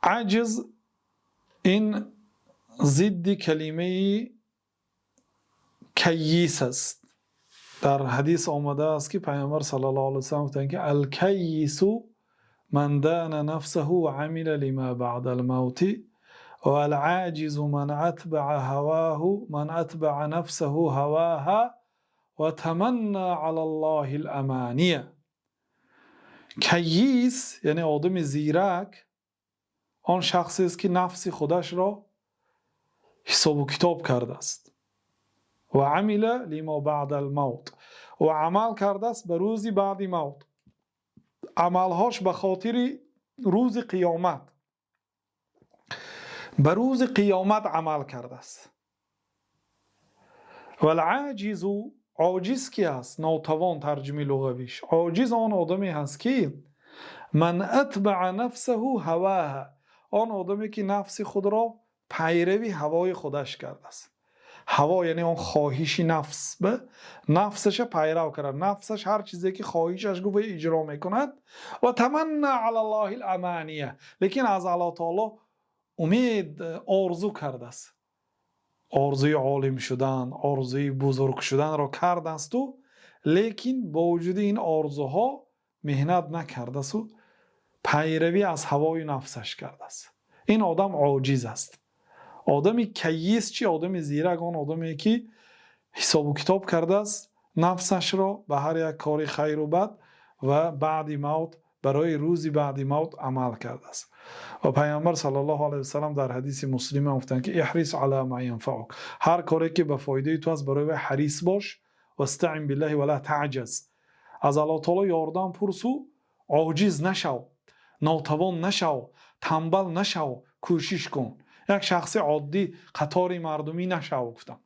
Аҷз ин зидди калимаи кайис аст. Дар ҳадис омадааст, ки Паёмбар саллаллоҳу алайҳи васаллам гуфтанд, ки الكيس من دان نفسه وعمل لما بعد الموت والعاجز من أتبع هواه من أتبع نفسه هواها وتمنى على الله الأماني. Кайис, яъне одами зирак, он шахсест, ки нафси худашро ҳисобу китоб кардааст وعمل لما بعد الموت, ва амал кардааст ба рӯзи баъди мавт, амалҳош ба хотири рӯзи қиёмат, ба рӯзи қиёмат амал кардааст. والعاجز, оҷиз ки аст? Нотавон, тарҷумаи луғавиш. Оҷиз он одаме ҳаст, ки من أتبع نفسه هواها, он одаме ки нафси худро пайрави ҳавои худаш кардааст. Ҳаво, яъне он хоҳиши нафс, ба нафсаша пайрав кард, нафсаш ҳар чизе ки хоҳишаш гуфт, иҷро мекунад. وتمنى على الله الأماني, лекин аз Аллоҳ таоло умед, орзу кардааст, орзуи олим шудан, орзуи бузург шуданро кардасту, лекин бо вуҷуди ин орзуҳо меҳнат накардасту пайравӣ аз ҳавои нафсаш кардааст. Ин одам оҷиз аст. Одами кайис чи? Одами зирак он одаме, ки ҳисобу китоб кардааст нафсашро ба ҳар як кори хайру бад ва баъди мавт, барои рӯзи баъди мавт амал кардааст. Ва Пайғамбар саллаллоҳу алайҳи васаллам дар ҳадиси Муслима гуфтанд, ки احرص على ما ينفعك, ҳар коре ки ба фоидаи ту аст, барои вай ҳарис бош. واستعن بالله ولا تعجز, аз Аллоҳ таоло ёрдам пурсу оҷиз нашав, нотавон нашав, тамбал нашав, кӯшиш кун, як шахси оддӣ, қатори мардумӣ нашав, гуфтам.